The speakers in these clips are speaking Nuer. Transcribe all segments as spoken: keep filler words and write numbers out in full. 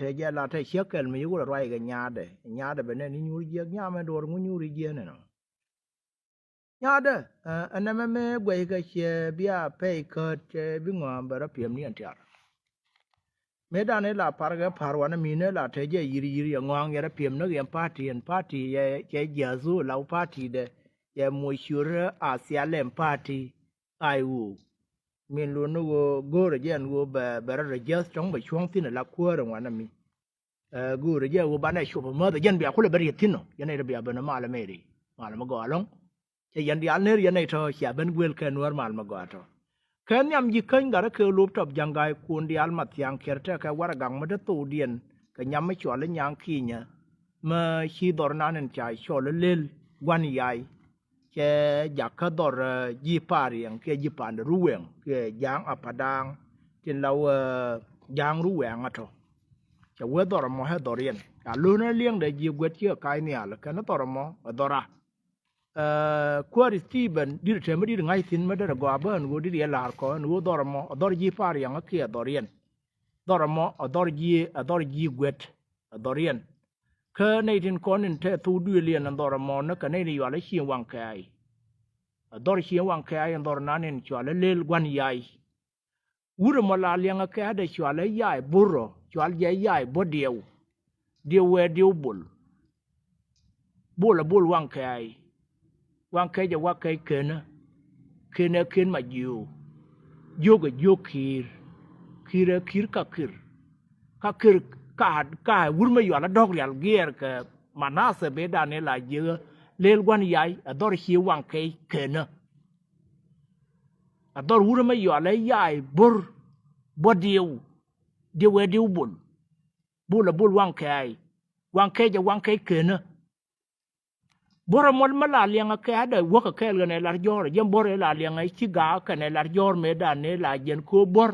te jɛ la te ciek kɛl mi yik wä ruac kɛ nyaatdɛ. Nyaatdɛ bɛ nɛn i̱ nyuur jiɛk nyamɛ duɔr ŋu nyuur i̱ jiɛn ɛnɔ. Nyaatdɛ, ɛ, ɛn ɛmɛ mëë guɛc kɛ ciɛ bia pɛy käät cɛ bi ŋɔ̱a̱ŋ bɛ rɔ piɛm ni ɛn tiar. Mëë dan ila par kɛ par wanɛ mi ni la te jɛ yir yir yɛ ŋɔ̱a̱ŋ yɛ rɔ piɛm ni riɛm party ɛn party yɛ cɛ jiath ɣöö la wä party dɛ yɛ moc ciöt a thial ɛn party. Ai ɣöö min luɔt ni ɣöö go̱o̱rɛ jɛ ɛn ɣöö bɛ, bɛ rɔ rɛ jiäth tɔ̱ŋ bɛ cuɔ̱ŋ thi̱n ala kuäärɛ wanɛ mi. Ɛ, go̱o̱rɛ jɛ ɣöö banɛ cuɔp mäth ɛ jɛn bia kulɛ bɛ riet thi̱n ɔ. Yɛn nɛy tɔ bia ben ɛ mal ɛmɛ ri mal ɛmɛ gɔaa ɛlɔ̱ŋ. Cɛ yɛn diaal ner yɛn nɛy tɔ cia ben guël kɛ nuäär mal ɛmɛ gɔaa tɔ. Kɛ nhiam ji̱ käny gat rɛ kɛ lop tɔp ja̱ŋ ga̱a̱c kuɔn diaal ma thia̱a̱ŋ kiɛr tɛkɛ warɛ gaŋ mi te thokdiɛn kɛ nyam mi cɔal i̱ nyaŋ kinyɛ. Mi ci dhɔr nan in ca cɔl i̱ lel gua̱n yay. Cɛ jak kä dhɔr, ɛ, ji̱ Pariɛŋ kiɛ ji̱ Pa̱a̱ndɛ Ruwɛŋ kiɛ ja̱a̱ŋ Apadaŋ tin la wä, ɛ, ja̱a̱ŋ Ruwɛŋ atɔ. Cɛ wee dhɔr ɛmɔ ɛ dhɔr yɛn ca lo̱n ɛ liɛŋdɛ ji̱ guɛt ci kɛ ka̱c nhial kɛn dhɔr ɛmɔ ɛ dhɔra. Ɛ, kuäär Stephen di̱t tɛmɛ di̱t ŋa̱c thi̱n mɛ derɛ gɔaa bä ɛn ɣöö di̱t yɛ la̱r kɔ ɛn ɣöö dhɔr ɛmɔ ɛ dhɔr ji̱ Pariɛŋ kiɛ ɛ dhɔr yɛn. Dhɔr ɛmɔ ɛ dhɔr ji̱, ɛ dhɔr ji̱ guɛt ɛ dhɔr yɛn. Kä nɛy tin kɔn in te thok duëël yɛn ɛ dhɔr ɛmɔ ni kɛ nɛy ni yual ɛ cieŋ waŋ kɛ̈ɛ̈c. Ɛ dhɔr cieŋ waŋ kɛ̈ɛ̈c in dhɔr nan in cual ɛ lel gua̱n yay. Wut ɛmɔ la liɛŋɛ kɛ̈ɛ̈dɛ cual ɛ yay bur rɔ cual jɛ yay bur diɛw. Diɛw wee diɛw bol. Bol ɛ bol waŋ kɛ̈ɛ̈c. Waŋ kɛc ɛ waŋ kɛc kenä. Kenä ken ma jiöök. Jiök ɛ jiök ki̱i̱r. Ki̱i̱r ɛ ki̱i̱r ka ki̱r. Ka ki̱r ka, ka wur mi yual ɛ dɔ̱k rial giɛɛr kɛ Manathɛ bëëdan ëë la jiäkä lëël gua̱n yay ɛ dhɔr cie waŋ kɛc kenä. Ɛ dhɔr wur mi yual ɛ yay bo̱r bä diëw. Diëw ɛ diëw bol. Bol ɛ bol waŋ kɛc. Waŋ kɛc ɛ waŋ kɛc kenä. Buɔ̱r ɛmɔ mi la liɛŋɛ kɛ adɛ wäk kɛ kɛɛl kɛnɛ lar jɔ̱ɔ̱r ɛ jɛn buɔ̱r ɛ la liɛŋɛ ci gaak kɛnɛ lar jɔ̱ɔ̱r mëëdan ni la jiɛn köö buɔ̱r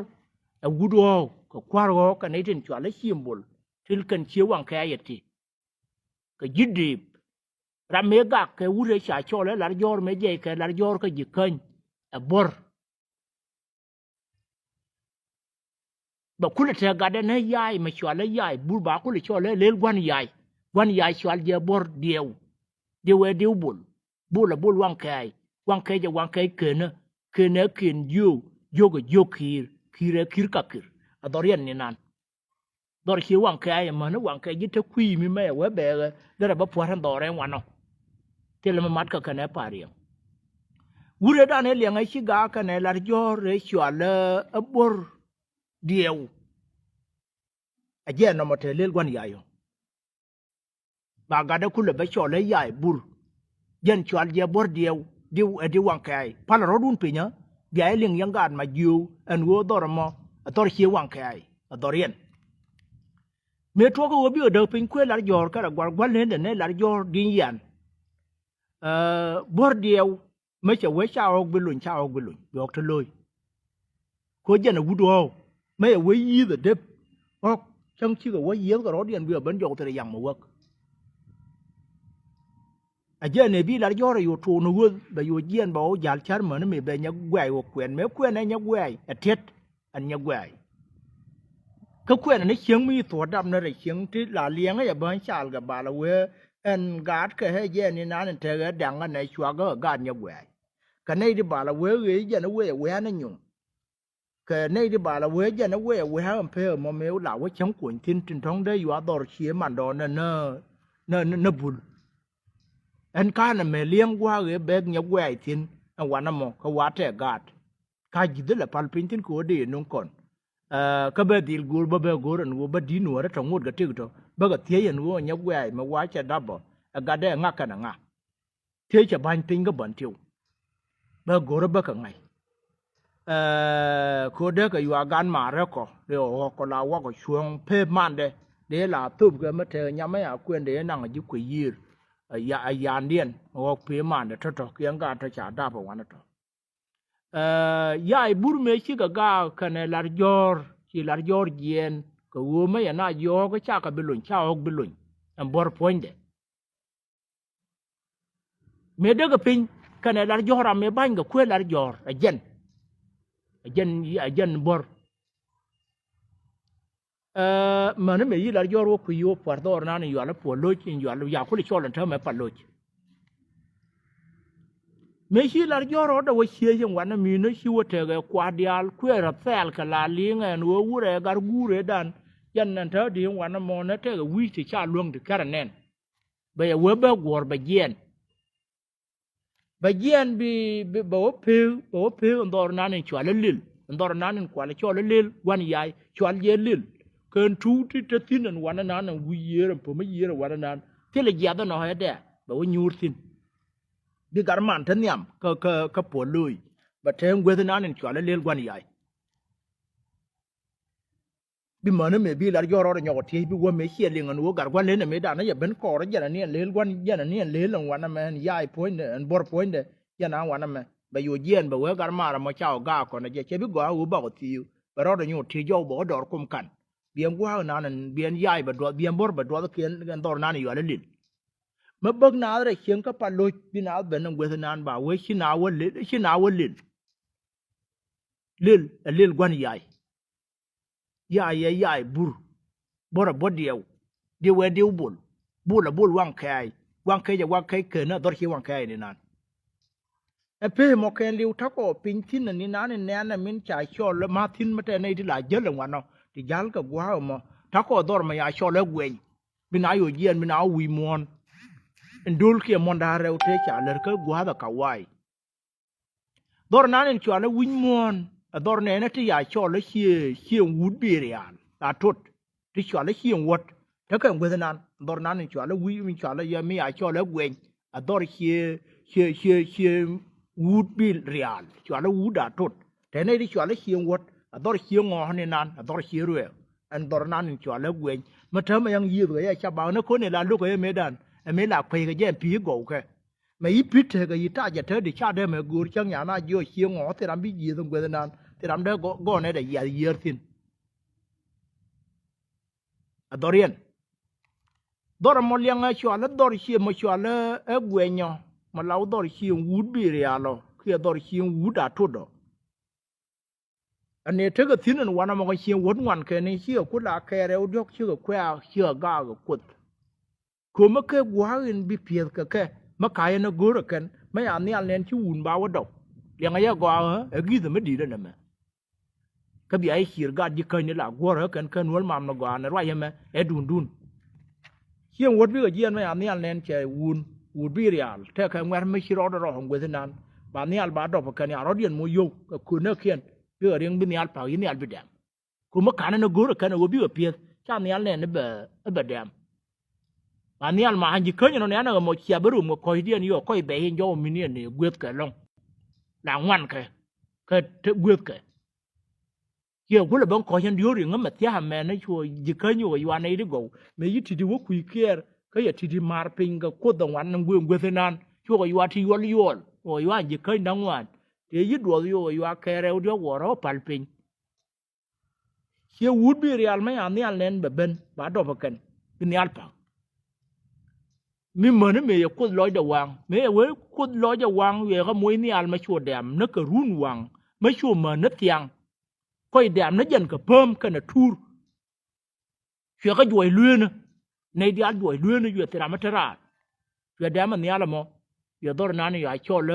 ɛ wut ɣɔ̱ɔ̱k kɛ kua̱r ɣɔ̱ɔ̱k kɛnɛ tin cual ɛ ciëmbol. Til kɛn cie waŋ kɛ ayɛ ti kɛ ji̱ deep. Ram mëë gak kɛ wut ɛ ca cɔl ɛ lar jɔ̱ɔ̱r mëë jiɛc kɛ lar jɔ̱ɔ̱r kä ji̱ käny ɛ buɔ̱r. Bɛ kulɛ te gatdɛ ni yay mɛ cual ɛ yay bur ba kulɛ cɔl ɛ lëël gua̱n yay. Gua̱n yay cual jɛ buɔ̱r diɛw. Diɛw ɛ diɛw bol. Bol ɛ bol waŋ kɛɛc. Waŋ kɛɛc ɛ waŋ kɛɛc kenä. Kenä ken jiök. Jiök ɛ jiök ki̱i̱r. Ki̱i̱r ɛ ki̱i̱r ka ki̱r. Ɛ dhɔr yɛn ni nan. Dhɔr cie waŋ kɛɛc ɛmän i̱ waŋ kɛɛc ji̱ te kui̱ mi mɛyɛ wee bɛɛkɛ derɛ bä pua̱t ɛn dhɔr ɛn wanɔ. Thilɛ mi mat kä kɛnɛ Pariɛŋ. Wurɛ dan ɛ liɛŋɛ ci gaak kɛnɛ lat jɔ̱ɔ̱r ɛ cual ɛ bo̱r diɛw. Ɛ jɛ nɔmɔ te lël gua̱n yay ɔ. Ba gatdɛ kulɛ bä cɔl ɛ yay bur. Jɛn cual jɛ buɔ̱r diɛw diw ɛ diw waŋ kɛɛc. Palɛ rɔ̱dun pinyä bia ɛ liŋ yɛn gaat ma jiööw ɛn ɣöö dhɔr ɛmɔ ɛ dhɔr cie waŋ kɛɛc ɛ dhɔr yɛn. Mëë tuɔkä ɣöö bikɛ däk piny kuëë lar jɔ̱ɔ̱r kärɛ gua̱r gua̱l nendɛ nɛ lar jɔ̱ɔ̱r di̱ny yian. Ɛ buɔ̱r diɛw. Mëë cɛ wee ca ɣɔ̱k bi lony ca ɣɔ̱k bi lony bi ɣɔ̱k te lo̱c. Kɛ ɣöö jɛn ɛ wut ɣɔ̱ɔ̱k mëë cɛ wee yi̱i̱th ɛ dep ɣɔ̱k cäŋ cikɛ wee yiëëth kɛ rɔ̱diɛn bi ɣä ben jɔk thil ɛ yaŋ mi wäk. Ɛ jɛn ɛ bi lar jɔ̱ɔ̱r ɛ yo̱o̱ tuun ɛ ɣöth bɛ yo̱o̱ jiɛɛn bɛ ɣɔ̱k ja̱l cär mäni mëë bɛ nyɛ guɛ̈ɛ̈c ɣɔ̱k kuɛn mëë kuɛn ɛ nyɛ guɛ̈ɛ̈c ɛ tiet. Ɛn nyɛ guɛ̈ɛ̈c. Kä kuɛnɛ ni cieŋ mi thuɔ̱ɔ̱t dap ni rɛy cieŋ ti la liɛŋä yɛ bäny cal kɛ bal ɛ wee ɛn gaatkɛ ɛ jɛ ni nan in tekɛ da̱ŋ ɛ nɛ cuakä ɛ gaat nyɛ guɛ̈ɛ̈c. Kɛ nɛy ti bal ɛ wee ɣëë jɛn ɛ wee ɛ wee ɛn ɛ nyuŋ. Kɛ nɛy ti bal ɛ wee jɛn ɛ wee ɛ wee ɛn pee ɛmɔ mëë la wä cäŋ kuɔny thi̱n tin tɔ̱ŋ dee yua dhɔr cie mandɔɔnɛ nä nä nä bul. Ɛn ka̱n ɛmɛ liɛŋ gua̱a̱k ëë bɛɛk nyɛ guɛ̈ɛ̈c thi̱n ɛn wanɛ mɔ kä wa̱a̱ tɛk gaat. Ka ji̱ dhilɛ pal piny thi̱n kɛ ɣöö dee yɛ nuŋ kɔn. Kä bɛ dhil go̱o̱r bä bɛ go̱o̱r ɛn ɣöö bä di̱t nuɔ̱ɔ̱rä tɔ ŋot kɛ tëk tɔ bä kɛ thiec ɛn ɣöö nyɛ guɛ̈ɛ̈c mɛ wa̱a̱ cɛ dap bä ɛ gatdɛ ŋa̱k kɛnɛ ŋa̱. Thiec cɛ ba̱ny piny kä bän tiw. Bä go̱rä bä kɛ ŋa̱c. Ɛ kɛ ɣöö dee kɛ yua gan maarä kɔ dee ɣɔ̱k kɔ la wakɔ cuɔ̱ɔ̱ŋ pee mandɛ dee la thop kɛ mi te nyamä ya kuɛn dee naŋ ji̱ kuɛ yiër. Ɛ yandiɛn ɣɔ̱k pee mandɛ tɔ̱tɔ̱ kiɛn gaat tɔ ca dap ɛ wanɛ tɔ. Ɛ yay bur mëë cikɛ gaak kɛnɛ lar jɔ̱ɔ̱r ci lar jɔ̱ɔ̱r jiɛɛn kɛ ɣöö mi yɛ na jiɔɔk ca kɛ bi lony ca ɣɔ̱k bi lony. Ɛn buɔ̱r puɔ̱nydɛ. Mëë dee kɛ piny kɛnɛ lar jɔ̱ɔ̱r ram mëë ba̱ny kɛ kuëë lar jɔ̱ɔ̱r ɛ jɛn. Ɛ jɛn ɛ jɛn buɔ̱r. Ɛ, mäni mëë yi lar jɔr wä kui̱ yo̱o̱ pua̱r dhɔr nan in yual puɔ̱ lo̱c in yual ya kul cɔl in täämɛ pa lo̱c. Mëë ci lar jɔr rɔɔdɛ wä ciec in wanɛ mi̱i̱n ci wä tekɛ kua̱r diaal kuëër a thɛɛl kɛ la li̱i̱ŋ ɛn ɣöö wurɛ gar guurɛ dan. Yɛn ɛn täädi in wanɛ mɔnɛ tekɛ wi̱i̱ ti ca luäŋ ti kɛrɛ nɛn. Bɛ yɛ wee bä guɔ̱ɔ̱r bɛ jiɛɛn. Bɛ jiɛɛn bi, bi, bɛ wä pek, bɛ wä pek in dhɔr nan in cual ilil, in dhɔr nan in kual cɔl ilil gua̱n yay, cual jɛ ilil. Kɛn tuuk ti te thi̱n in wanɛ nan in wi̱i̱ yiëër in pom i̱ yiëër in wanɛ nan. Thilɛ jiath in ɔ ɛ dɛ, bɛ wä nyuur thi̱n. Bi gat man te nhiam kä, kä, kä puɔl lo̱o̱c. Bɛ te in gueth nan in cual ilil gua̱n yay. Bi mäni mëë bi lar jɔr rɔɔdɛ nyɔk ɔ tiec bi wä mëë ciɛ liŋ ɛn ɣöö gat gua̱n len ɛmɛ danɛ yɛ ben kɔɔr jɛn aniɛn lel gua̱n jɛn aniɛn lel ɛn wanɛ mɛ ɛn yay puɔ̱nydɛ ɛn buɔ̱r puɔ̱nydɛ. Jɛn a wanɛ mɛ bɛ yo̱o̱ jiɛɛn bɛ wee gat maarä mɔ ca ɣɔ gaak kɔnɛ jɛ cɛ bi gɔaa ɣöö bakɔ thiu. Bɛ rɔɔdɛ nyɔk tiec jɔw bɛ wä dɔɔr kum kan. Biɛn gua̱a̱k nan ɛn biɛn yay bɛ duɔth biɛn buɔ̱r bɛ duɔth kiɛn ɛn dhɔr nan yual ilil. Mä bäk naath rɛy cieŋ kä pa lo̱c bi naath ben ɛn gueth nan ba wee ci naath wä lil ci naath wä lil. Lil ɛ lil gua̱n yay. Yay ɛ yay bur. Buɔ̱rɛ buɔ̱t diɛw. Diw ɛ diw bul. Bul ɛ bul waŋ kɛɛc. Waŋ kɛɛc ɛ waŋ kɛɛc kɛn ɛ dhɔr ci waŋ kɛɛc ni nan. Ɛ pee mɔ kɛn liw takɔ piny thi̱n ni nan ni nɛn ɛ min ca cɔl ɛ ma thi̱n mi tɛ nɛy ti la jäl ɛ ŋuanɔ ti ja̱l kɛ gua̱a̱k ɛmɔ. Takɔ dhɔr mɔ ya cɔl ɛ guɛny. Bi na yo̱o̱ jiɛɛn bi na wi̱i̱ muɔ̱ɔ̱n. In do̱l kiɛ muɔ̱n da̱a̱r rɛw tëë ca lär kä gua̱a̱th ɛ ka wa̱a̱y. Dhɔr nan in cual ɛ wi̱c muɔ̱ɔ̱n ɛ dhɔr nɛɛnɛ ti ya cɔl ɛ cie cie wut bi rial a tot. Ti cual ɛ cie wuɔ̱t tekɛ gueth nan dhɔr nan in cual ɛ wi̱c in cual ɛ yɛ mi ya cɔl ɛ gueny. Ɛ dhɔr cie cie cie cie wut bi rial cual ɛ wut a tot. Tɛnɛ ti cual ɛ cie wuɔ̱t ɛ dhɔr cie ŋɔ̱ɔ̱k ni nan ɛ dhɔr cie ruɛɛk. Ɛn dhɔr nan in cual ɛ gueny mi täämɛ yɛn yiëëth kɛ yɛ ca bak ni ko̱n ɛ la lo̱k kɛ yɛ mëëdan ɛ mëë la kueckɛ jɛ ɛn pi̱i̱ gɔwkɛ. Mɛ yi pi̱t tekɛ yi tac ɛ te di ca dee mɛ go̱o̱r cäŋ nyan a jiɔ cieŋ ɔ thil ram bi jiëëth in gueth inan thil ram dee gɔɔn ɛ dee yiath yiëër thi̱n. Ɛ dhɔr yɛn dhɔr ɛmɔ liɛŋ ɛ cual ɛ dhɔr cie mɔ cual ɛ guɛnyɔ mɔ law dhɔr cieŋ wut bi rial ɔ kiɛ dhɔr cieŋ wut a tot ɔ. Ɛn ëë tekɛ thi̱n ɛn wanɛ mɔ kɛ cieŋ wuɔ̱t ŋuan kɛn i̱ cikɛ ku la kɛɛrɛ wä diɔ̱k cikɛ kuɛ̈ɛ̈ cikɛ gaakɛ kuoth. Kömä kɛ gua̱a̱k in bi piɛth kɛ kɛ mä ka̱c ɛn ɛ go̱o̱r ɛ kɛn mä ya nhial nɛn ci wun ba wä dɔp. Liɛŋɛ yɛ gɔaa ɣä ɛ gi̱th ɛmɛ di̱i̱t ɛn ɛmɛ. Kä bia i̱ ciir gat ji̱ käny ni la guɔ̱r ɣä kɛn kä nuäl mam ni gɔaa ni ruac ɛmɛ ɛ dundun. Cieŋ wuɔ̱t bikɛ jiɛɛn mɛ ya nhial nɛn cɛ wun wut bi rial tɛkɛ ŋuɛ̈t mi ci rɔɔdɛ rɔ ŋueth inan. Ba nhial ba dɔp kɛn ya rɔ̱diɛn moc yio̱w kɛ köönäkiɛn bikɛ riŋ bi nhial pa̱k yi nhial bi dɛm. Kömä ka̱n ɛn ɛ go̱o̱r ɛ kɛn ɛ ɣöö bikɛ piɛth ca nhial nɛn i̱ bɛ i̱ bɛ dɛm. Ba nhial ma a̱nci käny ɛnɔ nɛn ɛ ɣä mɔ cia bä rom kɛ kɔ̱cdiɛn yɔ kɔc bɛy in jɔw min yɛn ni gueth kɛ lɔ̱ŋ. La ŋuan kɛ kɛ te gueth kɛ. Ciɛ kulɛ ben kɔc in diöör iŋä mɛ thia̱a̱ mɛn i̱ cuɔ ji̱ käny yokɛ yuan nɛy ti gɔw mëë yi ti̱ti̱ wä kui̱ kiɛɛr kä yɛ ti̱ti̱ ma̱a̱r piny kɛ kuoth ɛŋuan in guëë guëth inan. Cukɛ yua ti yuɔl yuɔl yokɛ yua ji̱ käny da̱ŋ ŋuan. Tëë yi duɔth yokɛ yua kɛɛrɛ wä diɔ̱k wä rɔ̱ pal piny. Ciɛ wut bi rial mä ya nhial nɛn bɛ ben ba dɔpä kɛn bi nhial pa̱k. Mi mäni mëë yɛ kuoth lɔcdɛ waŋ mëë yɛ wee kuoth lɔcdɛ waŋ yɛ kä moc nhial mä cuɔ dɛm näkɛ run waŋ mä cuɔ män ni thiaŋ. Kɔc dɛm ni jɛn kɛ pääm kɛnɛ tuur. Cuɛ kä juɔc lueenä nɛy diaal juɔc lueenä cuɛ thil ram mi te raar. Cuɛ dɛm ɛ nhial ɛmɔ. Cuɛ dhɔr nan yɔ a cɔl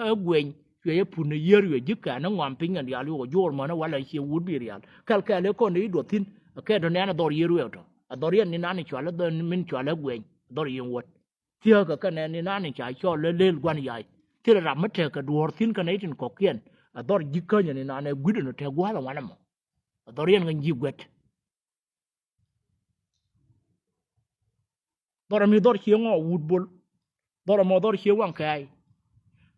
ɛ gueny cuɛ yɛ pun ni yiër cuɛ ji̱ kɛn ni ŋuam piny kɛn diaal yukɛ juɔr män ɛ walɛ ciɛ wut bi rial kɛl kɛl ɛ kɔn i̱ duɔth thi̱n. Ɛ kɛ dɔ̱ nɛn ɛ dhɔr yiër wek tɔ ɛ dhɔr yɛn ni nan cual ɛ dhɔr min cual ɛ gueny ɛ dhɔr yiën wuɔ̱t. Thiääkä kɛ nɛn ni nan ca cɔl ɛ lëël gua̱n yac. Thilɛ ram mi tekɛ duɔ̱ɔ̱r thi̱n kɛ nɛy tin kɔ̱kiɛn ɛ dhɔr ji̱ känyä ni nan ɛ gui̱dɛ nɔ tɛk gua̱a̱th ɛ ŋuan ɛmɔ. Ɛ dhɔr yɛn kɛ ji̱ guɛt. Dhɔr ɛmi dhɔr cie ŋɔɔ wut bol. Dhɔr ɛmɔ dhɔr cie waŋ kɛɛc.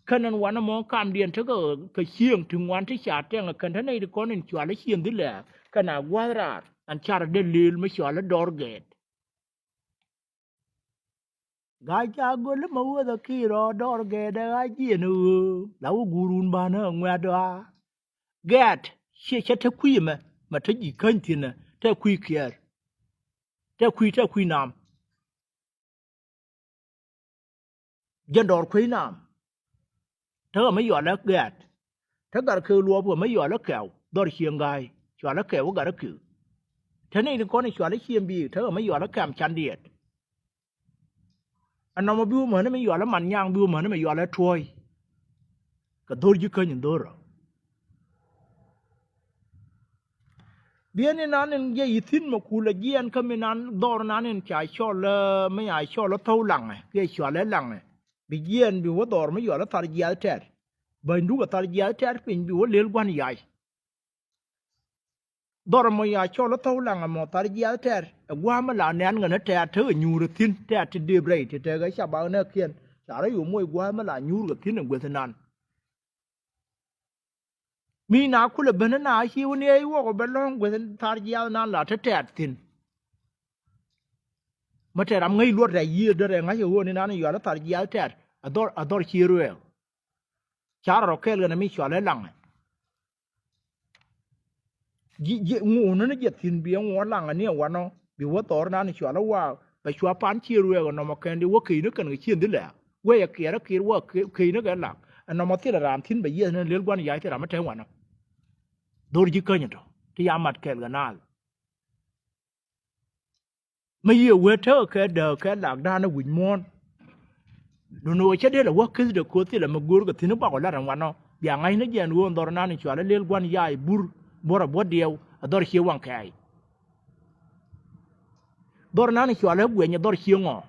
Kɛn ɛn wanɛ mɔ kamdiɛn tekɛ kɛ cieŋ ti ŋuan ti ca tɛŋ ɛ kɛn te nɛy ti kɔn in cual ɛ cieŋ dhilɛ kɛn a gua̱a̱th raar ɛn car ɛ dee lëël mi cual ɛ dɔr gɛɛt. Ga̱a̱c ca göl i̱ mä weth ɛ ki̱i̱r ɔ dɔr gɛɛt ɛ ɣa̱c jiɛn ɛ ɣöö la wä guur wun banä ɛ ŋuɛ̈t ɣaa. Gɛɛt ciɛ cä te kui̱ ɛmɛ mɛ te ji̱ käny thi̱n ɛ te kui̱ kiɛɛr. Te kui̱ te kui̱ naam. Jɛn dɔɔr kuec naam. Te ɣä mi yɔal ɛ gɛ̈ɛ̈t. Te gat kek luɔɔp ɣä mi yɔal ɛ kɛw dhɔr cieŋ ga̱a̱c cual ɛ kɛw ɛ gat ɛ kek. Te nɛy tin kɔn i̱ cual i̱ cieŋ biik tekɛ mi yual i̱ kɛm can diɛt. Ɛnɔmɔ bi wä mäni mi yual i̱ man nyaŋ, bi wä mäni mi yual i̱ tuɔ̱ɔ̱c. Kɛ dho̱r ji̱ käny in dho̱rä. Biɛn inan in jɛ i̱ thi̱n mɛ kulɛ jiɛɛn kä mi nan dhɔr nan in ca cɔl, eh, mi ca cɔl i̱ thɔw laŋɛ kiɛ cual i̱ laŋɛ. Bi jiɛɛn bi wä dhɔr mi yual i̱ thar jiath tɛt. Bänyduk ɛ thar jiath tɛt piny bi wä lel gua̱n yac. Dhɔr mɔ ya cɔl i̱ thɔw laŋ ɛmɔ thar jiath tɛɛr ɛ gua̱a̱m mi la nɛn ɣän i̱ tɛɛr tekɛ nyuur ɛ thi̱n tɛɛr ti dëëp rɛy ti tekɛ ca bak nɛɛkiɛn. Ca rɔ yo̱o̱ moc gua̱a̱m mi la nyuur kɛ thi̱n ɛ gueth inan. Mi na kulɛ ben i̱ na ci wä ni ɛ i̱ wɔk ɛ bɛ lɔ̱ŋ gueth thar jiath inan la te tɛɛr thi̱n. Mi tɛɛr ram ŋäc luɔt rɛy yiëër derɛ ŋa̱c ɛ ɣöö ni nan i̱ yual i̱ thar jiath tɛɛr ɛ dhɔr, ɛ dhɔr ci ruɛɛk. Ca rɔ rɔ kɛɛl ɣän ɛ mi cual i̱ laŋɛ. Ji̱, ji̱, ŋuunä ni jɛ thi̱n bi ɛŋuɔ laŋ ani ɛwanɔ bi wä thɔɔr nan cual i̱ waak bɛ cua pan cië ruɛɛk ɛnɔmɔ kɛn di wä kecni kɛn kɛ cieŋ dhi lɛ̈ɛ̈k. Wee ɛ kiɛɛr ɛ kiɛɛr wä kecni kɛ lak ɛnɔmɔ thilɛ raan thi̱n bɛ yieth ni lel gua̱n yac thil ram mi te wanɔ. Dho̱r ji̱ käny tɔ ti ya mat kɛɛl kɛ naath. Mi yiëë wee tekɛ kɛ dääk kɛ lakdan ɛ wi̱c muɔ̱ɔ̱n. Duundɛ ɣöö cä dee lɛ wä käthdɛ ko̱o̱th thilɛ mi go̱o̱rkɛ thi̱n i̱ bak ɣöö lat ɛn wanɔ bia ŋa̱cnä jɛ ɛn ɣöö ɛn dhɔr nan in cual i̱ lel gua̱n yaay bur buɔ̱r ɛ buɔ̱t diɛw ɛ dhɔr cie waŋ kɛɛc. Dhɔr nan in cual i̱ guɛny ɛ dhɔr cie ŋɔɔ.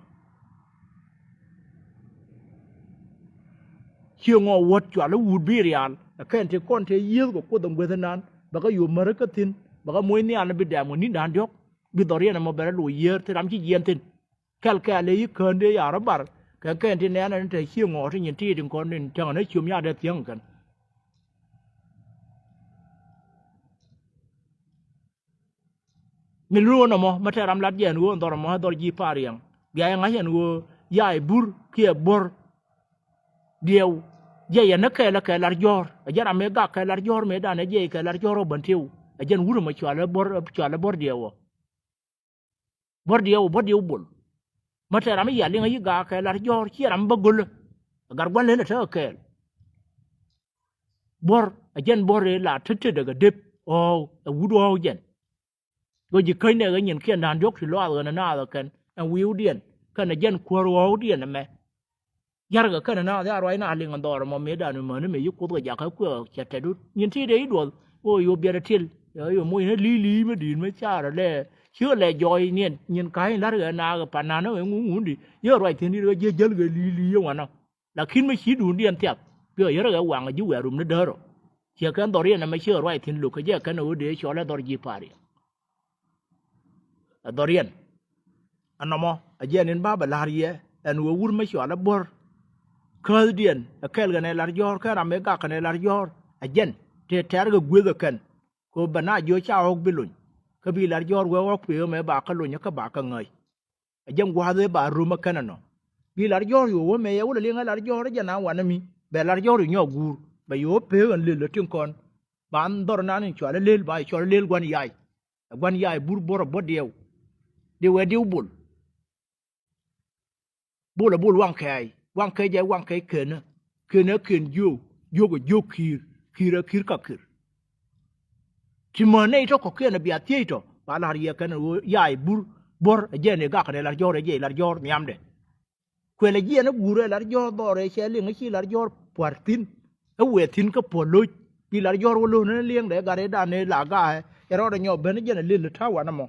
Cie ŋɔɔ wuɔ̱t cual i̱ wut bi rial ɛ kɛn ti kɔn te yiëëth kɛ kuoth ɛn gueth inan bɛ kɛ yo̱o̱p märi kä thi̱n bɛ kɛ moc nhial ni bi dɛɛm kɛ ni̱n da̱a̱n diɔ̱k. Bi dhɔriɛn ɛmɔ bɛ rɔ loc yiëër thil ram ci jiɛɛn thi̱n. Kɛl kɛɛl ëë yi kään dee ya rɔ bar kɛ kɛn ti nɛɛnɛ ni te cieŋ ɣɔɔ ti nyin tiit in kɔn in cäŋ ni ciöm ya dee thiäŋ kɛn. Mi luɔ̱ɔ̱n ɛmɔ mi te ram lat jɛ ɛn ɣöö ɛn dhɔr ɛmɔ ɛ dhɔr ji̱ pa̱a̱r yɛŋ bia yɛ ŋa̱c ɛn ɣöö ya ɛ bur kiɛ buɔ̱r. Diɛw jɛ yɛn ni kɛɛl ɛ kɛ lar jɔ̱ɔ̱r ɛ jɛn ram mëë gak kɛ lar jɔ̱ɔ̱r mëëdan ɛ jɛ kɛ lar jɔ̱ɔ̱r ɔ bän tëw ɛ jɛn wut ɛmɔ cual ɛ buɔ̱r, cual ɛ buɔ̱r diɛw ɔ. Buɔ̱r diɛw ɔ buɔ̱r diɛw bol. Mä tɛ ram i̱ yia liŋ ɛ yi gak kɛ lar jɔ̱ɔ̱r ciɛ ram bä go̱lä. Ɛ gat gua̱n len ɛ tekɛ kɛɛl. Buɔ̱r ɛ jɛn buɔ̱r ëë la tetdɛ kɛ dep ɣɔ̱ɔ̱k ɛ wut ɣɔ̱ɔ̱k jɛn. Kɛ ji̱ käcnɛ kɛ nyinkiɛn da̱a̱n diɔ̱k ti lɔaath ɣän ɛ naath ɛ kɛn ɛn wi̱i̱wdiɛn kɛnɛ jɛn kuäär ɣɔ̱ɔ̱kdiɛn ɛmɛ. Ya̱rkɛ kɛnɛ naath ya ruacnä a liŋ ɛn dhɔr ɛmɔ mëëdan mɛni mëë ci Kuoth kɛ jakä kuɛ cɛ tɛt wut nyin ti dee i̱ duɔth. Ɣöö yo̱o̱ biɛt ɛ til ɣöö yo̱o̱ moc ni li̱i̱li̱i̱ mi di̱i̱t mi caarä lɛ cikɛ lɛ jɔɔy niɛn nyin ka̱a̱c in la̱rkɛ naath kɛ pa̱n na̱a̱n ɛ ŋuŋ ŋundi. Yee ruac thi̱n di̱t kɛ ji̱ jäl kɛ li̱i̱li̱i̱ ɛ wanɔ. Lakin mi ci duundiɛn thiath piɛ yärä kɛ waŋ ji̱ wɛɛr rum ni däär ɔ. Ciɛ kɛn dhɔriɛn ɛmɛ ciɛ ruac thi̱n lo̱k kɛ jɛ kɛn ɛ ɣöö dee cɔl ɛ dhɔr ji̱ pa̱a̱r yɛ. Ɛ dhɔriɛn ɛnɔmɔ ɛ jɛn in ba bɛ la̱r yɛ ɛn ɣöö wur mi cɔal ɛ buɔ̱r. Kääthdiɛn ɛ kɛɛl kɛn ɛ lar jɔ̱ɔ̱r kɛn ram ëë gak kɛn ɛ lar jɔ̱ɔ̱r ɛ jɛn tëë tɛ̈r kɛ gueth ɛ kɛn. Kɛ ɣöö bɛ na jiö ca ɣɔ̱k bi lony kä bi lar jɔ̱ɔ̱r wee ɣɔ̱k pee ɣä mëë ba kä lony kä ba kä ŋäc. Ɛ jɛn gua̱a̱th ëë ba rom ɛ kɛn ɛnɔ. Bi lar jɔ̱ɔ̱r yo̱o̱ wä mëë yɛ wä lɛ liŋ ɛ lar jɔ̱ɔ̱r ɛ jɛn a wanɛ mi bɛ lar jɔ̱ɔ̱r inyɔk guur bɛ yo̱o̱ pek ɛn lel ɛ tin kɔn. Ba dhɔr nan in cual ɛ lel ba cɔl ɛ lel gua̱n yac. Ɛ gua̱n yac bur buɔ̱r ɛ buɔ̱r diɛw. Diw ɛ diw bol. Bol ɛ bol waŋ kɛɛc waŋ kɛɛc ɛ waŋ kɛɛc kenä. Kenä ken jiök jiök ɛ jiök ki̱i̱r ki̱i̱r ɛ ki̱i̱r ka ki̱i̱r. Ti mäni nɛy tɔ̱ kɔ̱kiɛn ɛ bia thiec tɔ̱ ba la̱r yɛ kɛn ɛ ɣöö yac bur buɔ̱r ɛ jɛn ɛ gak kɛn ɛ lar jɔ̱ɔ̱r ɛ jɛ lar jɔ̱ɔ̱r nhiamdɛ. Kuɛl ɛ jiɛn ɛ guur ɛ lar jɔ̱ɔ̱r dhɔr ɛ cɛ liŋ ɛ ci lar jɔ̱ɔ̱r pua̱r thi̱n. Ɛ wëë thi̱n kä puɔ̱l lo̱c bi lar jɔ̱ɔ̱r wä lo̱n ɛ liɛŋdɛ ɛ gat ɛ dan ɛ la ga̱a̱ ɛ rɔɔdɛ nyɔk ben ɛ jɛn ɛ lël ɛ ta̱a̱ wanɛ mɔ.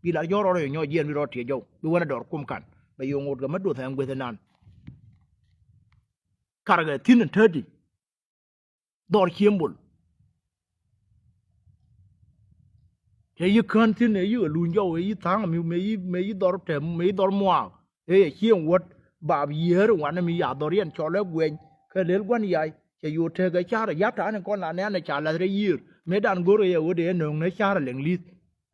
Bi lar jɔ̱ɔ̱r rɔɔdɛ nyɔk jiɛn bi rɔɔd tiɛ jɔw bi wänɛ dɔr kum kan bɛ yo̱o̱ ŋot kɛ mä duɔth ɛ ŋueth ɛ nan. Karkɛ thi̱n ɛ tätdi. Dhɔr cieŋ bol. Cɛ yi kään thi̱n ëë yi ɣä luny jɔw ëë yi tha̱a̱ŋ mi mëë yi mëë yi dhɔr tɛm mëë yi dhɔr muaak. Ëë yɛ cieŋ wäät baap yiëër wanɛ mi ya dhɔr yɛn cɔl ɛ guɛny kɛ lel gua̱n yac. Cɛ yo̱o̱ tekɛ ca̱rä ya̱p ta̱a̱ni kɔn la nɛ̈ɛ̈n ɛ ca la̱th rɛy yiëër mëëdan go̱r ëë yɛ ɣöö dee nööŋnɛ ca̱rä lɛŋ li̱th.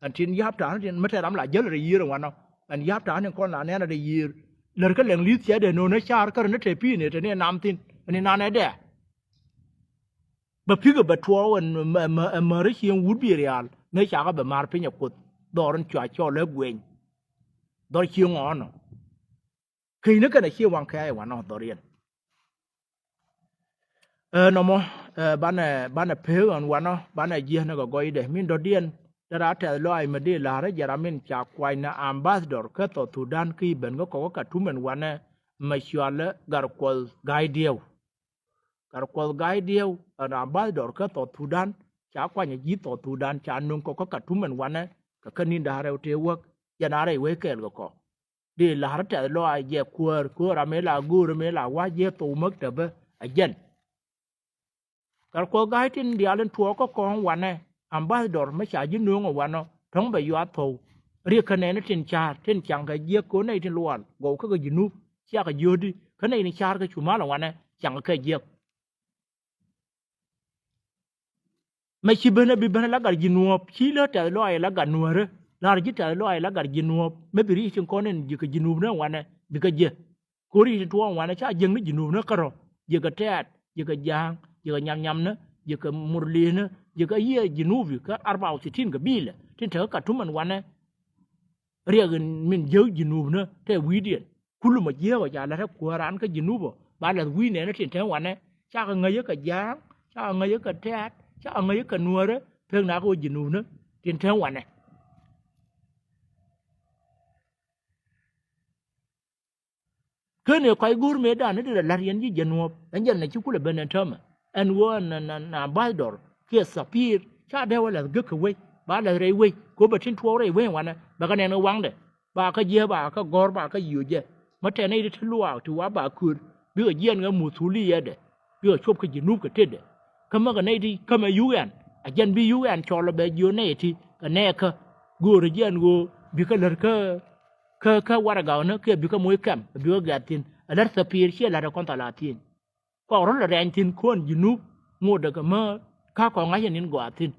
Ɛn tin ya̱p ta̱a̱ni tin mi tɛ ram la jäl rɛy yiëër wanɔ. Ɛn ya̱p ta̱a̱ni kɔn la nɛ̈ɛ̈n rɛy yiëër lär kä lɛŋ li̱th cɛ dee nööŋnɛ ca̱r kärä ni te pi̱i̱ni te ni nam thi̱n ɛn ni nanɛ dɛɛ. Bɛ pi̱kɛ bɛ tuɔɔk ɛn märi cieŋ wut bi riaal mëë cakɛ bɛ ma̱r piny ɛ kuoth. Dhɔr in cua cɔl ɛ gueny. Dhɔr cieŋ ɣɔɔnɔ. Kecni kɛn a cie waŋ kɛ̈ɛ̈c wanɔ dhɔriɛn. Ɛ nɔmɔ ɛ banɛ banɛ pek ɣän wanɔ banɛ jiɛn kɛ gɔcdɛ min dɔ̱diɛn. Dee raa tɛth lɔaac mi dee la̱rä jɛ ram in ca kuany ni ambassador kä South Sudan kä i̱ ben kä kɔk kä Khartoum ɛn wanɛ, mɛ cɔalɛ Gatkuɔth Ga̱a̱c Diɛw. Gatkuɔth Ga̱a̱c Diɛw ɛn ambassador kä South Sudan, ca kuany ɛ ji̱ South Sudan ca nöŋ kɔk kä Khartoum ɛn wanɛ, kɛ kä ni̱n da̱ŋ rɛw tëë wäk, jɛn a rɛy wec kɛɛl kɛ kɔ. Dee la̱rä tɛth lɔaac jɛ kuäär, kuäär ram ëë la go̱o̱r, ram ëë la wa̱c jɛ thou mäk tɛpä ɛ jɛn. Gatkuɔth Ga̱a̱c tin diaal in tuɔɔk kä kɔn wanɛ, ambassador mi ca ji̱ nööŋ ɛ wanɔ, tɔ̱ŋ bɛ yuath thou. Riek kä nɛɛni tin ca̱a̱r, tin caŋ kɛ jiäk kɛ ɣöö nɛy tin luaal gɔw kä kɛ Junub, ciakɛ jiöödi, kä nɛy tin ca̱a̱r kä cumal ɛ wanɛ, caŋ kɛ jiäk. Mɛ ci ben ɛ bi ben ɛ la gat ji̱ nuɔ̱ɔ̱p, ci lä tɛth lɔaac ɛ la gat nuäärä, la̱r ji̱ tɛth lɔaac ɛ la gat ji̱ nuɔ̱ɔ̱p, mɛ bi ri̱c tin kɔn in ji̱ kɛ Junub ni wanɛ, bi kɛ jiɛ. Kori ti tuɔɔk wanɛ ca jiäkni Junubni kärɔ̱, jiäkɛ Tɛ̈t, jiäkɛ Ja̱a̱ŋ, jiäkɛ Nyamnyamni, jiäkɛ Murlenä, jiäkɛ yiëë Junubi kä arba wa thitin gabila tin te kä Khartoum ɛn wanɛ. Riɛk in min jiäk Junubni te wi̱i̱diɛn. Kulu mɔ jiääk ɔ ca la̱t ɛ kuäär raan kä Junub ɔ, ba la̱th wi̱i̱ nɛɛni tin te wanɛ. Cakɛ ŋäc ɛ kɛ Ja̱a̱ŋ, cakɛ ŋäc ɛ kɛ Tɛ̈t, cakɛ ŋäc ɛ kɛ Nuäärä, pek na kä ɣöö Junubni tin te wanɛ. Ken ëë kɔc go̱o̱r mëëdan ni dee rɔ la̱t yɛn ji̱ jɛ nuɔ̱ɔ̱p, ɛn jɛn na ci kulɛ ben ɛn täämɛ. Ɛn ɣöö ɛn, ɛn, ɛn ambassador kiɛ safir, ca dee wä la̱th gek kɛ wec, ba la̱th rɛy wec, kɛ ɣöö bɛ tin tuɔɔk rɛy wec wanɛ, bɛ kɛ nɛn kɛ waŋdɛ, ba kä jiɛ, ba kä gɔ̱r, ba kä yiö jɛ. Mä tɛn nɛy ti ti luaak ti wa ba köör, bikɛ jiɛɛn kɛ muthuliyɛdɛ, bikɛ cop kä Junub kɛ tetdɛ. Kä mäkɛ nɛy ti kämɛ yuk ɛn, a jɛn bi yuk ɛn cɔl ɔ bɛ jiö nɛy ti kɛ nɛɛkä. Göörä jiɛn ɣöö bikɛ lär kä, kä, kä warɛgakni kiɛ bikɛ moc kɛm, bikɛ gɛ̈t thi̱n. A lär thäpiɛɛr ciɛ la̱t ɛ kɔn thalatin. Kɔk rɔ̱ lɛ rɛny thi̱n kuɔn Junub ŋotdɛ kɛ mä ka̱kɔ ŋa̱c ɛn in gɔaa thi̱n.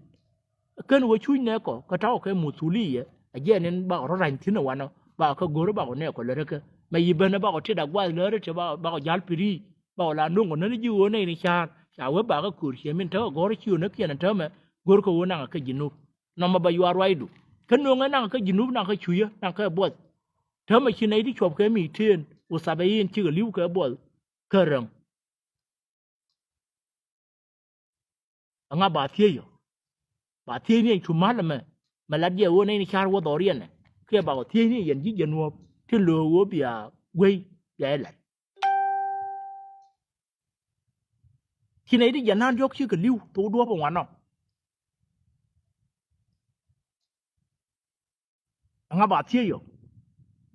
Kän wä cuc nɛɛkɔ kä tɔ̱ kɛ muthuliyɛ, a jiɛn in bakɔ rɔ̱ rany thi̱n ɛ wanɔ, bakɔ kä go̱rä bakɔ nɛɛkɔ läräkä. Mɛ yi benä bakɔ tit a guath läärä ti ba, bakɔ ja̱l pi̱ri, bakɔ la nuŋkɔ näni ji̱ ɣöö nɛy ni ca̱a̱r, ca wee bakɔ köör ciɛ min tekɛ gɔ̱rä ci ɣöö näkiɛn ɛ täämɛ, go̱rkɛ ɣöö naŋɛ kä Junub. Nɔmɔ bɛ yuaar ruacdu. Kä nöŋɛ naŋɛ kä Junub, naŋɛ kä cucä, naŋɛ kä buɔth. Täämɛ ci nɛy ti cuɔp kɛ mi̱i̱tieen, wä thapɛ yin cikɛ li̱w kɛ buɔth, kä räŋ. Ɛŋa ba thiec ɔ? Ba thiec ni ɛn cu mal ɛmɛ, mɛ lat jɛ ɣöö nɛy ni ca̱r wä dhɔriɛn ɛ, kiɛ ba ɣɔ thiec ni yɛn ji̱ jɛ nuɔ̱ɔ̱p, ti lo̱o̱ ɣöö bia guey, bia ɛ lat. Ci nɛy ti jɛ na̱a̱n diɔ̱k cikɛ li̱w, thok duɔ̱ɔ̱p ɛŋuan ɔ. Ɛŋa ba thiec ɔ?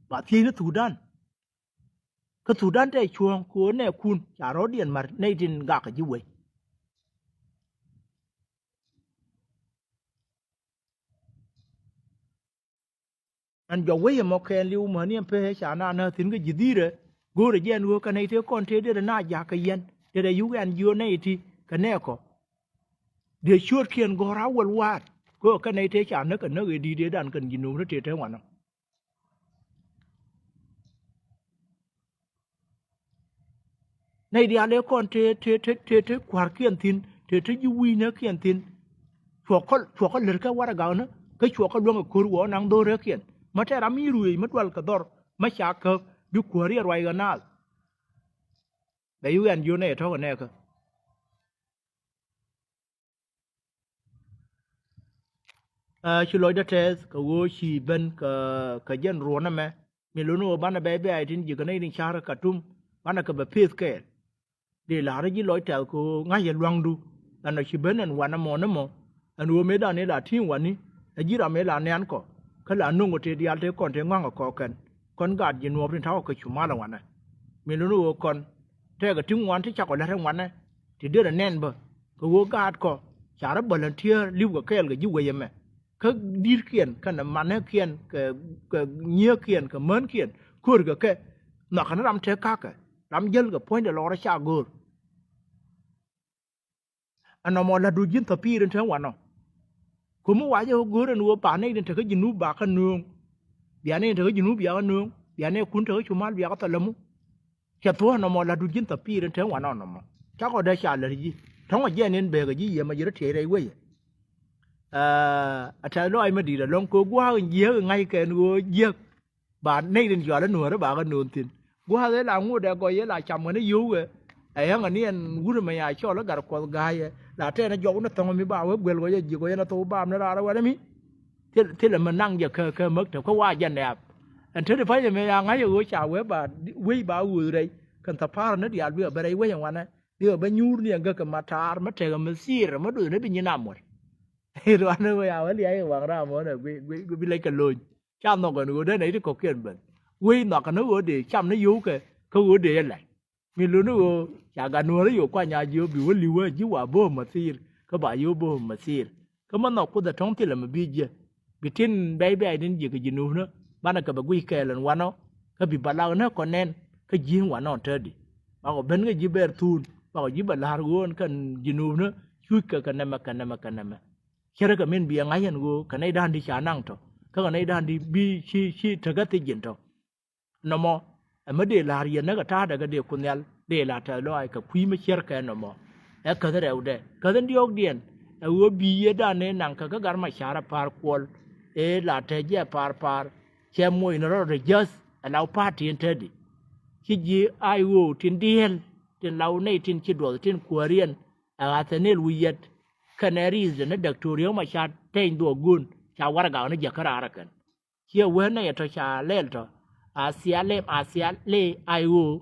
Ba thiec ni Thudan. Kä Thudan tɛ cuɔ̱ɔ̱ŋ kɛ ɣöö nɛɛkun ca rɔ̱diɛn ma̱r nɛy tin gakä ji̱ wec. Ɛn jɔk wec ɛmɔ kɛɛliw mäni ɛn pek ca na nääth thi̱n kä ji̱ dhi̱i̱rɛ, go̱o̱rɛ jɛ ɛn ɣöö kɛ nɛy tëë kɔn tëë derɛ na ja̱k kɛ yɛn, derɛ yuk ɛn jiöör nɛy ti kɛ nɛɛkɔ. Dee ciöötkiɛn gɔ̱r a wäl wa̱a̱t, kɛ ɣöö kɛ nɛy tëë ca näk kɛ näk ëë di̱i̱t ëëdan kɛn ji̱ nööŋni tëë te wanɔ. Nɛy diaal ëë kɔn te, te, te, te, te kua̱rkiɛn thi̱n, te, te ji̱ wi̱i̱näkiɛn thi̱n. Cuɔ̱kɔ, cuɔ̱kɔ lät kä warɛgakni, kä cuɔ̱kɔ luäŋ ɛ ko̱r wä naŋ dho̱räkiɛn. Mä tɛɛr ram mi ruëëc, mä dual kɛ dhɔr, mä ca käp, bi kuäär yɛ ruac ɣä naath. Bɛ yuk ɛn jiöt nɛy tɔ̱kɛ nɛɛkä. Ɛ, ci lɔcdä tɛth kɛ ɣöö ci ben kɛ, kɛ jɛn ruɔ̱n ɛmɛ. Mi luni ɣöö banɛ bɛy bɛ̈ɛ̈c tin ji̱ kɛ nɛy tin ca̱r Katum, banɛ kɛ bɛ peth kɛɛl. Dee la̱rä ji̱ lɔc tɛth kɛ ɣöö ŋa̱cɛ lua̱ŋdu. Ɛn ɔ ci ben ɛn wanɛ mɔ ni mɔ. Ɛn ɣöö mëëdan ëë la ti̱i̱ŋ wani, ɛ ji̱ ram ëë la nɛ̈nkɔ. Kä la nöŋkɔ tëë diaal tëë kɔn tëë ŋɔ̱a̱ŋkɔ kɔɔkɛn. Kɔn gaat ji̱ nuɔɔp tin ta̱kɔ kä cumalä wanɛ. Mi luni ɣöö kɔn tɛkɛ ti ŋuan ti cakɔ la̱t ɛn wanɛ, ti derɛ nɛn bä, kɛ ɣöö gaatkɔ ca rɔ volunteer li̱w kɛ kɛɛl kɛ ji̱ wec ɛmɛ. Kä di̱tkiɛn kɛnɛ manäkiɛn kɛ, kɛ nyiëëkiɛn kɛ mänkiɛn köörkɛ kɛ, nhɔakɛ ni ram te ka̱kɛ, ram jäl kɛ puɔ̱nydɛ lɔɔr ca göör. Ɛn nɔmɔ la̱tdu ji̱n thɔpiir in te wanɔ. Kä mi wacɛ ɣöö go̱o̱r ɛn ɣöö ba nɛy tin te kä Junub ba kä nööŋ. Bia nɛy tin te kä Junub bia kä nööŋ. Bia nɛy kun te kä cumal bia kä thɔl lämu. Cɛ thuɔ̱ɔ̱k ɛn nɔmɔ la̱tdu ji̱n thɔpiir in te wanɔ nɔmɔ. Cakɔ dee ca lät ji̱. Tɔ̱ŋɔ jiɛn in bekɛ ji̱ yiëë ma ji̱ rɔ tiɛc rɛy wecɛ. Ɛ, a tɛth lɔaac mi di̱i̱t ɛlɔ̱ŋ kɛ ɣöö gua̱a̱k in jiääk in ŋa̱ckɛ ɛn ɣöö jiääk. Ba nɛy tin cɔal i̱ nuäärä ba kä nööŋ thi̱n. Gua̱a̱th ëë la ŋot ɛ gɔy ëë la cam ɣän i̱ yio̱wkɛ. Ɛ yäŋä ni ɛn wut ɛmɛ ya cɔl i̱ Gat Kuɔth Ga̱a̱c ɛ la tɛɛn ɛ jɔk ni thɔ̱ŋ mi ba wee guel gɔy ɛ ji̱ gɔy ɛn ɛ thok baam ni raar ɛ wɛt ɛmi. Thil, thilɛ mi naŋ jɛ kä, kä mäk te kä wa jɛ nɛɛp. Ɛn te di pa̱nyɛ mëë ya ŋa̱c ɛ ɣöö ca wee ba, wec ba ɣööth rɛy. Kɛn thɛ pa̱a̱r ni diaal bikɛ bɛ rɛy wec ɛn wanɛ. Bikɛ bɛ nyuur ni ɛn gäk kɛ ma taar, mi tekɛ mi thir, mi do̱th ni bi nyin a muɔ̱t. Ruan ni wec a wä liac ɛ waŋ ram mɔnɛ, gui, gui, gui bi lɛc kɛ lo̱ny. Ca nhɔk ɛn ɣöö dee nɛy ti kɔ̱kiɛn ben. Wec nhɔakä ni ɣöö dee cam ni yio̱wkɛ, kä ɣöö dee jɛ la̱t. Mi luni ɣöö ca gat nuäärä yo̱o̱k kuany a jiö bi wä li̱wä ji̱ wa bo̱o̱m ma thiir, kä ba yio̱o̱k bo̱o̱m ma thiir. Kä ma nhɔk Kuoth ɛ tɔ̱ŋ thilɛ mi bi jiɛ. Bi tin bɛy bɛy din ji̱ kɛ ji̱ nuupnä, banɛ kɛ bɛ guic kɛɛl ɛn wanɔ, kä bi ba lak nä kɔn nɛn, kä ji̱ wanɔ tätdi. Bakɔ ben kä ji̱ bɛr thuun, bakɔ ji̱ bɛ la̱r ɣöö ɛn kɛn ji̱ nuupnä, cuc kɛ kɛ nɛmɛ, kɛ nɛmɛ, kɛ nɛmɛ. Cärä kɛ min bi ɛ ŋa̱c ɛn ɣöö kɛ nɛy da̱a̱n di ca naŋ tɔ, kä kɛ nɛy da̱a̱n di bi ci, ci tekä thiec ji̱n tɔ. Nɔmɔ, ɛ mi dee la̱r yɛn näk ɛ ta̱a̱dɛ kɛ dee Kuoth Nhial, dee la̱r tɛth lɔaac kɛ kui̱ mi ciärkɛ nɔmɔ. Ɛ käth rɛwdɛ, käth in diɔ̱ɔ̱kdiɛn, ɛ ɣöö bi yɛ da̱a̱n ni naŋ kɛ kä Gat Macar ɛ pa̱a̱r Kuɔl, ëë la te jɛ pa̱a̱r pa̱a̱r, cɛ moc ni rɔɔdɛ jäth, ɛ la wä pa̱a̱r tin tätdi. Ci ji̱ a ɣöö tin dieel, tin la wä nɛy tin ci duɔth, tin kuääriɛn, ɛ Athanil Wi̱i̱ Yɛt, kɛnɛ riithdɛ ni Däktoria Macar tɛny dhuɔ̱k go̱o̱n, ca warɛgak ni jɛ kä raar ɛ kɛn. Ciɛ wee nɛy ɛ tɔ ca lɛl tɔ, a thia lem, a thia lɛ a ɣöö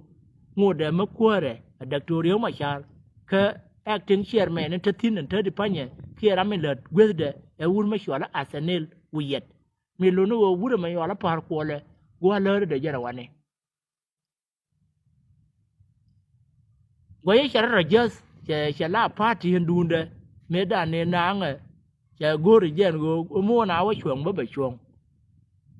ŋotdɛ mi kuäärɛ ɛ Däktoria Macar, kä acting chairman in te thi̱n in te di pa̱nyɛ, kiɛ ram in lät guethdɛ ɛ wut mi cɔal i̱ Athanil Wi̱i̱ Yɛt. Mi luni ɣöö wut ɛmɛ yɔal i̱ pa̱a̱r Kuɔlɛ, gua̱a̱ läär dee jɛn ɛ wani. Guɔyä cɛ rɔ rɔ jäth, cɛ, cɛ la pa̱a̱t ti̱i̱n duundɛ, mëë dan ni naaŋɛ, cɛ go̱o̱r jɛn ɣöö muɔ̱ɔ̱n a wä cuɔ̱ŋ bä bɛ cuɔ̱ŋ.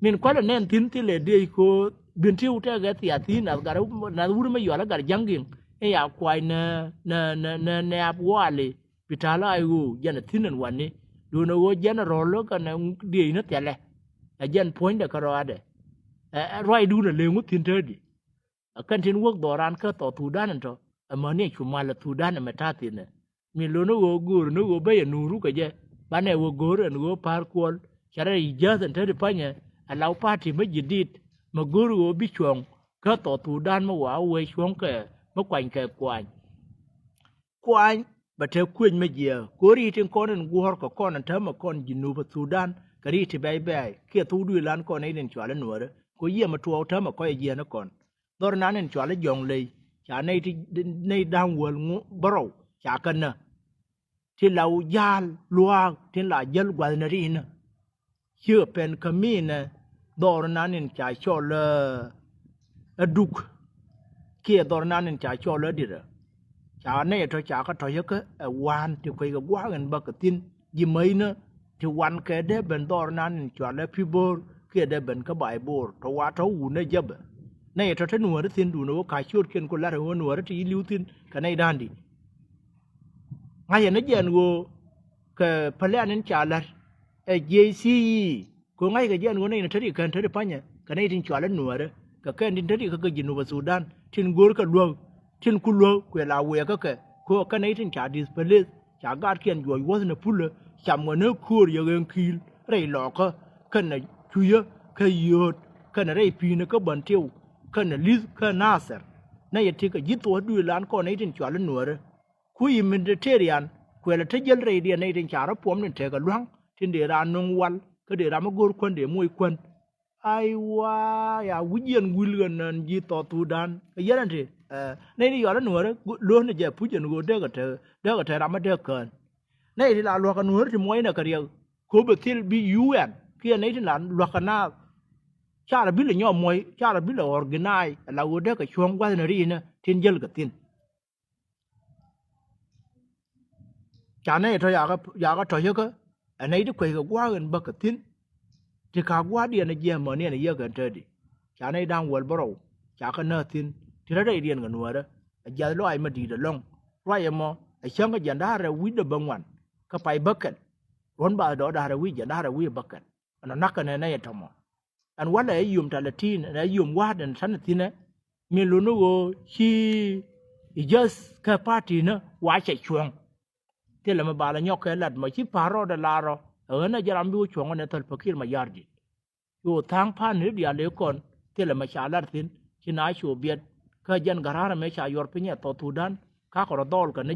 Min kualɛ nɛn thi̱n thilɛ diec ko̱o̱r, bin ti wut tɛkɛ thiathi̱i̱n nath gat, nath wut mi yɔal i̱ gat ja̱ŋgiŋ, in ya kuac nɛ, nɛ, nɛ, nɛ, nɛ ap wali, bi ta̱a̱ la i̱ ɣöö jɛn ɛ thi̱n ɛn wani. Duundɛ ɣöö jɛn ɛ rɔ̱l kɛnɛ diec ni thialɛ. Ɛ jɛn puɔ̱nydɛ kärɔaadɛ. Ɛ, ɛ ruacdun ɛ leŋ wä thi̱n tätdi. Ɛ kɛn tin wäk dhɔran kä thɔɔk Thudan in tɔ, ɛ mäni ɛ cu mal ɛ Thudan ɛmɛ ta̱a̱ thi̱n ɛ. Min lo̱n ni ɣöö go̱o̱r ni ɣöö bä yɛ nuuru kɛ jɛ, banɛ wä go̱o̱r ɛn ɣöö pa̱a̱r Kuɔl, cɛ rɛy jäth ɛn te di pa̱nyɛ, ɛ la wä pa̱a̱r ti mi ji̱ di̱t, mɛ go̱o̱r ɣöö bi cuɔ̱ŋ kä thɔɔk Thudan mi wa wee cuɔ̱ŋ kɛ mi kuany kɛ kuany. Kuany bɛ te kuec mi jiɛɛk, kɛ ɣöö ri̱i̱t tin kɔn in guɔ̱ɔ̱r kɛ kɔn in täämɛ kɔn Jinub Thudan, kɛ ri̱i̱t ti bɛ̈ɛ̈i bɛ̈ɛ̈i, kiɛ thok duëël an kɔn nɛy tin cɔal i̱ Nuäärä, kɛ ɣöö yiëë mi tuɔɔk täämɛ kɔc ɛ jiɛɛn i̱ kɔn. Dhɔr nan in cɔal i̱ Jɔŋley, ca nɛy ti, nɛy da̱ŋ wäl ŋu-, bärɔw, ca kɛ nä. Ti la wä ja̱a̱l luaak, tin la jäl gua̱thni ri̱i̱nä. Cië pɛn kä minɛ dhɔr nan in ca cɔl, ɛ, ɛ Duk. Kiɛ dhɔr nan in ca cɔl ɛ Dirɛ. Ca nɛy tɔ ca kä tɔ̱ yäkä ɛ wan ti kueckɛ gua̱a̱k in bäkɛ thi̱n. Ji̱ mäcnä ti wan kɛ dee ben dhɔr nan in cɔal ɛ Pi̱ Bo̱o̱r kiɛ dee ben kä Ba̱a̱c Bo̱o̱r tɔ wa tɔ wun ɛ jäpɛ. Nɛy tɔ te Nuäärä thi̱n duundɛ wä ka̱c ciötkiɛn ku la̱rɛ wä Nuäärä ti li̱w thi̱n kɛ nɛy da̱a̱n di̱t. Ŋa̱cɛ ni jɛn ɣöö kɛ pälian in ca la̱t ɛ jiɛc thiec i̱, kɛ ɣöö ŋa̱ckɛ jɛn ɣöö nɛy ni te ri kɛn te ri pa̱nyɛ, kɛ nɛy tin cɔal i̱ Nuäärä, kɛ kɛn tin te ri kä kä Jinub Thudan, tin görkɛ luäk, tin ku luäk kuɛ la wëë kä kɛ, kɛ ɣöö kɛn nɛy tin ca displace, ca gaatkiɛn juɔc wuɔ̱thni pulä, cam ɣän ɛ köör yɛ ɣen ki̱i̱l, rɛy lɔɔkä, kɛnɛ cucä, kä yio̱o̱t, kɛnɛ rɛy pi̱i̱ni kä Bɛntiu, kɛnɛ li̱th, kä Nathɛr. Nɛy ɛ ti kɛ ji̱ thuɔ̱k duëël an kɔn nɛy tin cɔal i̱ Nuäärä. Ku i̱ Mediterranean, kuɛlɛ te jäl rɛydiɛn nɛy tin ca rɔ puɔ̱m tin tekɛ lua̱ŋ, tin dee raan nöŋ wal, kä dee ram mi go̱o̱r kuän dee moc kuän. Aiwa, ya wi̱c yɛn wi̱l ɣän nän ji̱ thɔɔk Thudan. Kɛ yɛn ɛn ti, ɛ, nɛy ni yɔal i̱ Nuäärä, lööŋni jɛ puc ɛn ɣöö dee kɛ te, dee kɛ te ram mi dee kään. Nɛy ti la luäk kɛ Nuäärä ti muɔcnɛ kɛ riɛk, ko̱p ɛ thil bi U N, kiɛ nɛy ti la luäk kɛ naath. Ca rɔ bi lɛ nyɔk muɔc, ca rɔ bi lɛ organize, ala ɣöö dee kɛ cuɔ̱ŋ gua̱thni ri̱i̱nä, tin jäl kɛ thi̱n. Ca nɛy tɔ yakä, yakä tɔ̱ yäkä, ɛ nɛy ti kueckɛ gua̱a̱k in bäkɛ thi̱n. Ti ka̱ gua̱a̱kdiɛn ɛ jiɛɛn mäniɛn ɛ yäk ɛn tätdi. Ca nɛy da̱ŋ wäl bärɔw, ca kɛ nääk thi̱n. Ti rɛy rɛydiɛn kɛ Nuäärä, ɛ jiath lɔaac mi di̱i̱t ɛlɔ̱ŋ. Ruac ɛmɔ, ɛ cäŋ kɛ jiɛn da̱ŋ rɛw wi̱cdɛ bäŋuan, kä pay bäkɛl. Ruɔ̱n bathdɔɔr da̱ŋ rɛw wi̱c jiɛn da̱ŋ rɛw wi̱c bäkɛl. Ɛnɔ na̱k kɛn ɛ nɛy ɛ tɔ̱mɔ. Ɛn walɛ ɛ yom talatin, ɛ yom wa̱a̱t ɛn ta̱n thi̱nɛ. Min luni ɣöö ci i̱ jäth kä pa̱ti̱nä wa cɛ cuɔ̱ŋ. Thilɛ mi ba lɛ nyɔk kɛ lat mɔ ci pa̱a̱r rɔɔdɛ la̱r rɔ. Ɛ ɣän ɛ jɛ ram bi wä cuɔ̱ŋ ɛn ɛ Thäl Pakiir Mayardit. Ci ɣöö tha̱a̱ŋ pa̱a̱n ni diaal ëë kɔn, thilɛ mi ca lat thi̱n, ci na cu biɛt. Kä jɛn gara̱a̱r ɛmɛ ca yuɔr piny ɛ thɔɔk Thudan, kakɔ rɔ dhɔɔl kɛ ni